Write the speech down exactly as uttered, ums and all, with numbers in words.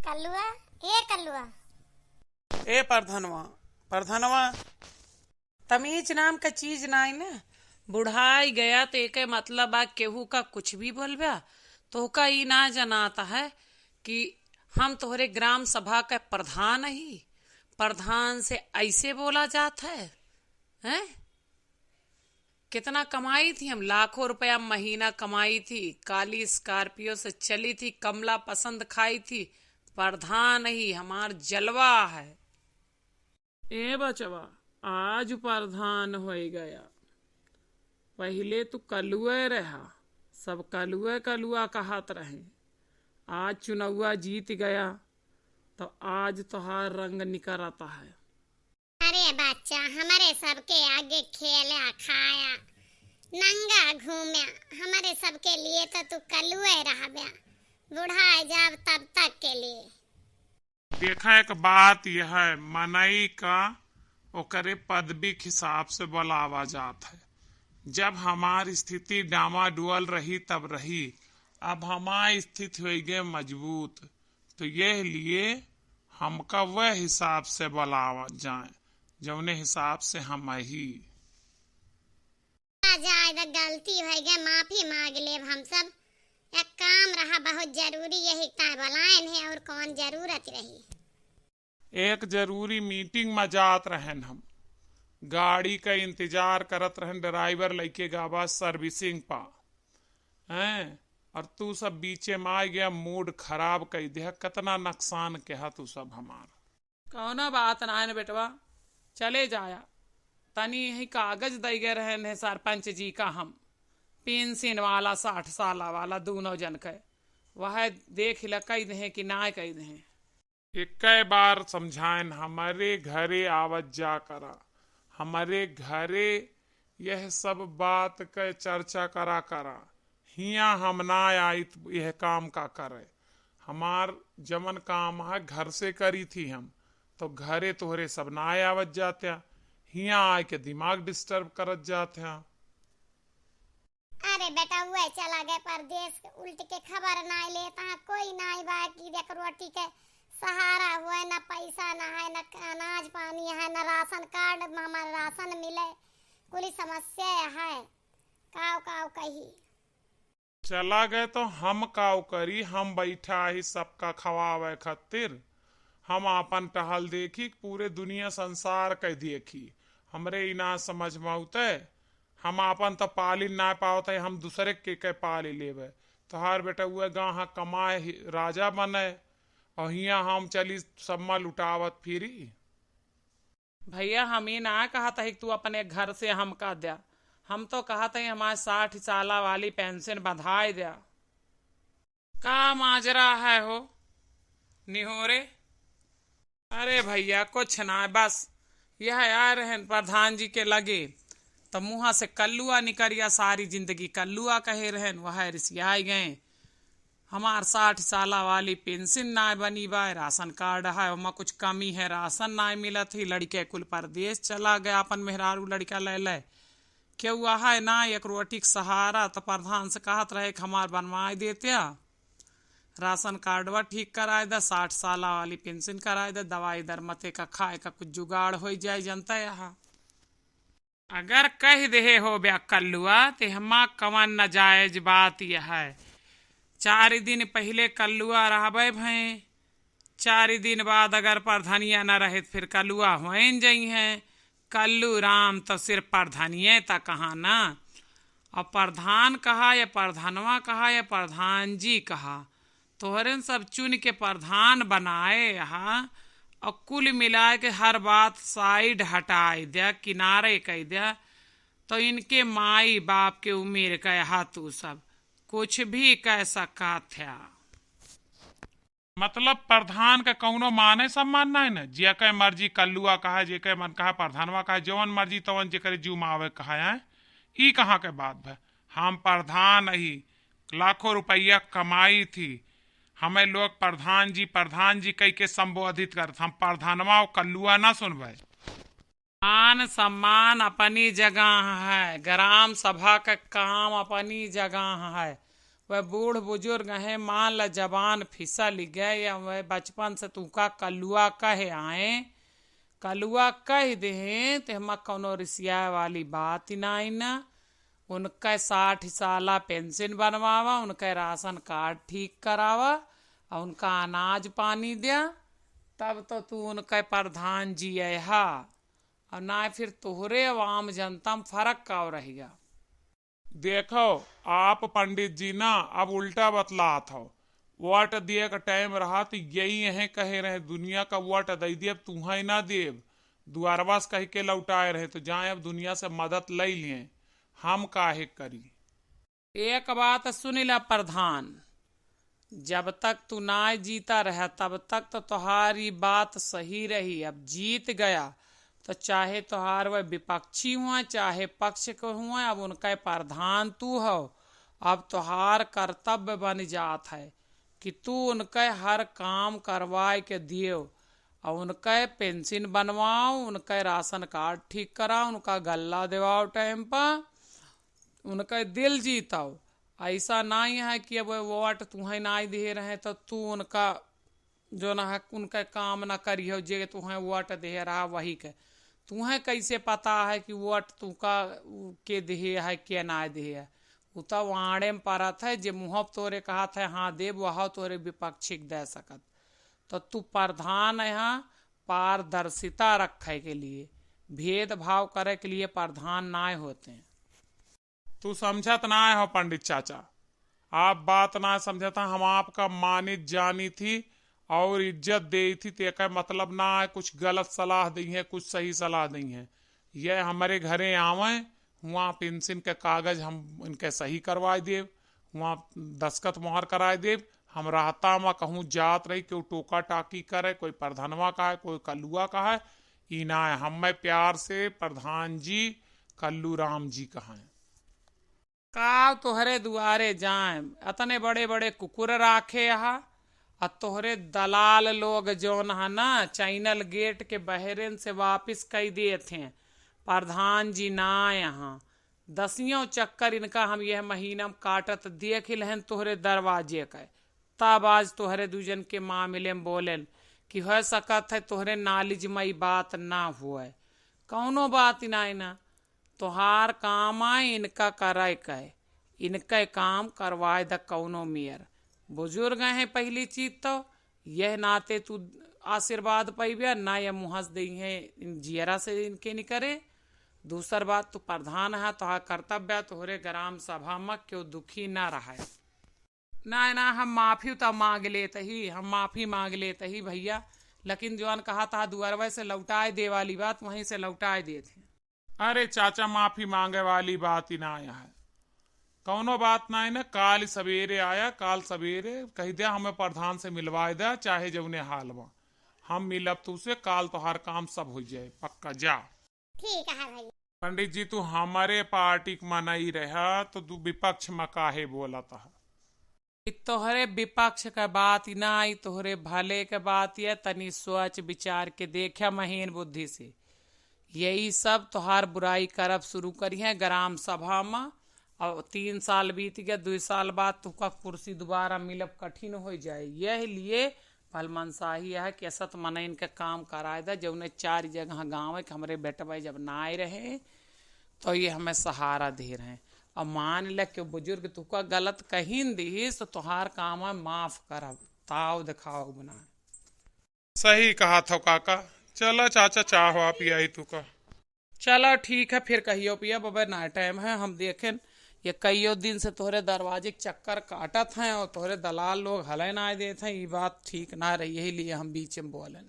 कल्लुआ, ए कल्लुआ। ए परधनवा, परधनवा। तमीज नाम का चीज नाई न। बुढ़ाई गया तो एके मतलब बा केहू का कुछ भी बोलबा। तोहका ई ना जनात है कि हम तोहरे ग्राम सभा का प्रधान ही। प्रधान से ऐसे बोला जात है, हैं? कितना कमाई थी हम, लाखों रुपया महीना कमाई थी, काली स्कॉर्पियो से चली थी, कमला पसंद खाई थी। प्रधान ही हमार जलवा है। ए बचवा, आज प्रधान होई गया। पहिले तू कलुए रहा, सब कलुए कलुआ कहत रहे। आज चुनौआ जीत गया, तो आज तोहार रंग निकरत है। अरे बच्चा, हमरे सबके आगे खेला खाया, नंगा घूम्या, हमरे सबके लिए तो तू कलुए रहब्या, बुढ़ाए जाब तब तक के लिए। देखा, एक बात यह है, मनई का ओकरे पदवी के हिसाब से बुलावा जात है। जब हमार स्थिति डामाडोल रही तब रही, अब हमार स्थिति होइ गए मजबूत, तो यह लिए हमका वह हिसाब से बुलावा जाए, जौने हिसाब से हम ही। आ जाए, तो गलती होइ गए, माफी मांग लेब हम सब। एक काम रहा बहुत जरूरी, यही ताय बुलाएन है, और कौन जरूरत रही? एक जरूरी मीटिंग में जात रहन हम, गाड़ी का इंतजार करत रहन, ड्राइवर लइके गावा सर्विसिंग पा, हैं? और तू सब बीचे में आ गया, मूड खराब कई दे, कितना नुकसान के हा तू सब हमार। कौनो बात ना है न बेटवा, चले जाया। तनी यही कागज दई गए रहन है सरपंच जी का हम, पेंशन वाला, साठ साला वाला, दोनों जन के, वह देख ल कई दे कि ना कई दे। एक बार समझाएन, हमरे घरे आवत जा करा, हमरे घरे यह सब बात के चर्चा करा करा। हियाँ हम ना आइत यह काम का करे। हमार जमन काम है घर से करी थी हम, तो घरे तोहरे सब ना आवत जात्या, हियाँ आए के दिमाग डिस्टर्ब करत जात्या। अरे बेटा, उहे चला गए परदेस, उल्ट के खबर नाई लेता, कोई नाई बा कि एक रोटी के सहारा हुए, ना पैसा ना है, ना अनाज पानी है, ना राशन कार्ड में हमार राशन मिले, कुली समस्या है। काव काव कही। चला गए तो हम काव करी, हम बैठा ही सबका खवावे खातिर। हम आपन टहल देखी, पूरे दुनिया संसार के देखी। हमरे ई ना समझ में औते, हम आपन तो पाली ना पावत है, हम दूसरे के के पाली लेबे। तोहार बेटा उहे गाँव कमाए ही राजा बने, और हियाँ हम चली सम्मा लुटावत फिरी। भैया, हम ई ना कहत है कि तू अपने घर से हमका द्या, हम तो कहत है हमारे साठ साला वाली पेंशन बधाई द्या। का माजरा है हो निहोरे? अरे भैया, कुछ ना, बस यह आए रहन प्रधान जी के लगे, त मुँहा से कल्लुआ निकरिया, सारी जिंदगी कल्लुआ कहे रहन, वह रिसियाई गए। हमार साठ साला वाली पेंशन ना बनी बा, राशन कार्ड है, ओमा कुछ कमी है, राशन ना मिलत ही, लड़के कुल परदेस चला गया अपन मेहरारू लड़का ले ले। केहू है ना एक रोटी के सहारा, त प्रधान से कहत रहे कि हमार बनवाए देत्या, राशन कार्डवा ठीक कराए दे, साठ साला वाली पेंशन कराए दे, दवाई दरमते का खाए का कुछ जुगाड़ होइ जाए, जनता यहाँ। अगर कह देहे होब्या कल्लुआ, ते हमा कवन नाजायज बात यह है। चार दिन पहिले कल्लुआ रहबे भए, चार दिन बाद अगर प्रधानिया न रहे, त फिर कल्लुआ होइन जइहें। कल्लू राम तो सिर्फ प्रधानिये तक कहा ना। अब प्रधान कहा या प्रधानवा कहा या प्रधान जी कहा, तोहरेन सब चुन के प्रधान बनाए हा, और कुल मिलाए के हर बात साइड हटाए द्या, किनारे कइ द्या, तो इनके माई बाप के उम्र का हा तू सब कुछ भी कह सकत थ्या। मतलब प्रधान का कौनो मान है सम्मान नाई न, जेके मर्जी कल्लुआ कहा, जेके मन कहा प्रधानवा कहा, जवन मर्जी तवन जेकरे जुमावे कहा है, ई कहाँ के बात भा? हम प्रधान ही, लाखों रुपया कमाई थी, हमें लोग प्रधान जी, प्रधान जी कह के संबोधित करत, हम प्रधानवा और कल्लुआ ना सुनबे। मान सम्मान अपनी जगह है, ग्राम सभा का काम अपनी जगह है, वह बूढ़ बुजुर्ग हैं, मान ला जबान फिसल गए, या वह बचपन से तुका कलुआ कहे आए, कलुआ कह देहें, तो हमा कौनो रिसियाए वाली बात ही नाई ना। उनके साठ साला पेंशन बनवावा, उनके राशन कार्ड ठीक करावा, और उनका अनाज पानी द्या, तब तो तू उनके प्रधान जी है हा। और ना फिर तोहरे और आम जनता में फर्क का रहेगा? देखो, आप पंडित जी ना अब उल्टा बतलात हो। वोट दिए का टाइम रहा तो यही यहें कहे रहे, दुनिया का वोट दे दिए, अब तुहें ना देब। दुआरवा से कह के लौटाए रहे, तो जाए अब दुनिया से मदद ले लिए, हम काहे करी? एक बात सुन ला प्रधान, जब तक तू नाय जीता रहा, तब तक तो तोहार ई बात सही रही। अब जीत गया, तो चाहे तोहार वह विपक्षी हुआ, चाहे पक्ष के हुआ, अब उनका प्रधान तू हो। अब तोहार कर्तव्य बन जात है कि तू उनके हर काम करवाए के दियो, और उनके पेंशन बनवाओ, उनके राशन कार्ड ठीक कराओ, उनका गल्ला देवाओ टाइम पर, उनके दिल जीताओ। ऐसा नाई है कि अब वोट तुहें नाई दिए रहे तो तू उनका जो ना है, उनका काम ना करियो, जे तुहें वोट दिए रहा वही के। तुहें कैसे पता है कि वोट तुका के दिए है, के ना दिए है? उ तो वाणे में परत है, जे मुँह पे तोरे कहत है हाँ देब, वह तोरे विपक्षी के दे सकत। तो तू प्रधान यहाँ पारदर्शिता रखे के लिए, भेदभाव करे के लिए प्रधान नाय होते हैं। तू समझत ना हो पंडित चाचा, आप बात ना समझत हैं। हम आपका मानित जानी थी और इज्जत दे थी, तो एकर मतलब ना है कुछ गलत सलाह दी है, कुछ सही सलाह दी है। ये हमारे घरे आवे, हुआ पेंशन के कागज हम इनके सही करवाए देब, हुआ दस्तखत मोहर कराए देब। हम रहता में कहूँ जात रही, कोई टोका टाकी करे, कोई प्रधनवा का है, कोई कल्लुआ का है, ई ना है। हमें प्यार से प्रधान जी, कल्लू राम जी कहें। का तोहरे दुआरे जाएम? अतने बड़े बड़े कुकुर राखे हा, आ तोहरे दलाल लोग जौन हा ना, चैनल गेट के बहरेन से वापिस कई देत हैं। प्रधान जी ना यहाँ, दसियों चक्कर इनका हम यह महीना में काटत देख लेहन तोहरे दरवाजे के। तब आज तोहरे दुजन के मामले में बोलेन कि हो सकत है तोहरे नालिज में ई बात ना हुए। कौनो बात ही ना, ना। तोहार काम आए इनका करे के, इनके काम करवाए द कौनो मेर। बुजुर्ग हैं पहली चीज तो, यह नाते तू आशीर्वाद पइबे, ना ये मुँह से देइहें, इन जियरा से इनके निकरे। दूसर बात, तू प्रधान है, तोहार कर्तव्य है, तोहरे ग्राम सभा में क्यों दुखी ना रहे। ना, ना, हम माफी तो मांग लेत ही, हम माफी मांग लेत ही भैया, लेकिन जौन कहा था दुआरवे से लौटाए दे वाली बात, वहीं से लौटाए देत हैं। अरे चाचा, माफी मांगे वाली बात ही ना आया है, कौनो बात ना है ना। काल सवेरे आया, काल सवेरे कह दिया हमें प्रधान से मिलवाए दे, चाहे जौने हाल में हम मिलब तुसे। काल तोहार काम सब हो जाए पक्का, जा। ठीक है भैया। पंडित जी, तू हमारे पार्टी के मनई रहा तो तू विपक्ष में काहे बोलत है? ई तोहरे विपक्ष का बात ही ना, ई तोहरे भले के बात ये। तनी सोच विचार के देखा महीन बुद्धि से, यही सब तोहार बुराई करब शुरू करिहें ग्राम सभा में। और तीन साल बीत गया, दुई साल बाद तुका कुर्सी दोबारा मिलब कठिन हो जाए। यह लिए भलमनसाही है कि असत मनइन के काम कराए दा, जौने चार जगह गाँव के हमरे बेटवा जब ना आए रहे तो ये हमें सहारा दे रहे। अब मान ले कि बुजुर्ग तुका गलत कहीं दिहिस तो तोहार काम है माफ करब, ताव दिखाओ बना। सही कहा था काका। चला चाचा, चाह वा पियाई तुका। चला ठीक है, फिर कहियो पिया बबे ना टाइम है, हम देखें ये कईयो दिन से तोहरे दरवाजे के चक्कर काटत हैं और तोहरे दलाल लोग हले ना देत हैं, ये बात ठीक ना रही, यही लिए हम बीच में बोलें।